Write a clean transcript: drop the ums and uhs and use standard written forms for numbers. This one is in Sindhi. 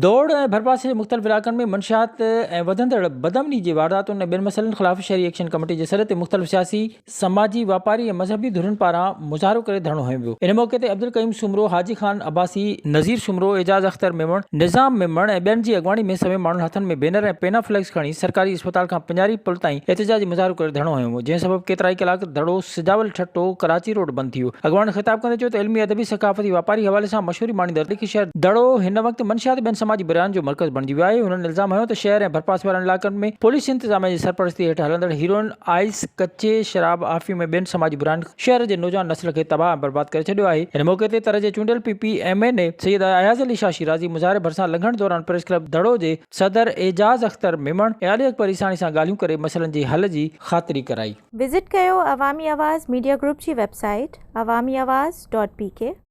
دوڙ ۽ ڀرپاسي جي مختلف علائقن ۾ منشيات ۽ وڌندڙ بدامني جي وارداتن ۽ ٻين مسئلن خلاف شهري ايڪشن ڪميٽي جي سڏ تي مختلف سياسي، سماجي، واپاري ۽ مذهبي ڌرين پاران مظاهرو ڪري ڌرڻو هنيو ويو. ان موقعي تي عبدالقيوم سومرو، حاجي خان عباسي، نذير سومرو، اعجاز اختر ميمڻ، نظام ميمڻ ۽ ٻين جي اڳواڻي ۾ سوين ماڻهن هٿن ۾ بينر ۽ پينا فليڪس کڻي سرڪاري اسپتال کان پڃاري پل تائين احتجاجي مظاهرو ڪري ڌرڻو هنيو ويو جنهن سبب ڪيترائي ڪلاڪ دڙو سجاول ٺٽو ڪراچي روڊ بند ٿي ويو. اڳواڻن خطاب ڪندي چيو ته علمي، ادبي، ثقافتي، واپاري حوالي سان مشهوري ماڻيندڙ تاريخي شهر دڙو هن وقت منشيات ٻين سماجي براين جو مرڪز بڻجي ويو آهي. هنن الزام هنيو ته شهر ۽ ڀرپاسي وارن علائقن ۾ پوليس انتظاميا جي سرپرستي هيٺ هلندڙ هيروئن، آئس، ڪچي شراب، آفيم ۽ ٻين سماجي براين شهر جي نوجوان نسل کي تباهه ۽ برباد ڪري ڇڏيو آهي. ان موقعي تي تر جي چونڊيل P P M N A Syed Ayaz Ali Shah Shirazi مظاهري ڀرسان لنگهڻ دوران پريس ڪلب دڙو جي صدر اعجاز اختر ميمڻ ۽ علي اڪبر عيساڻي سان ڳالهيون ڪري مسئلن جي حل جي خاطري ڪرائي. وزٽ ڪيو عوامي آواز ميڊيا گروپ جي website Awami Awaz dot P K.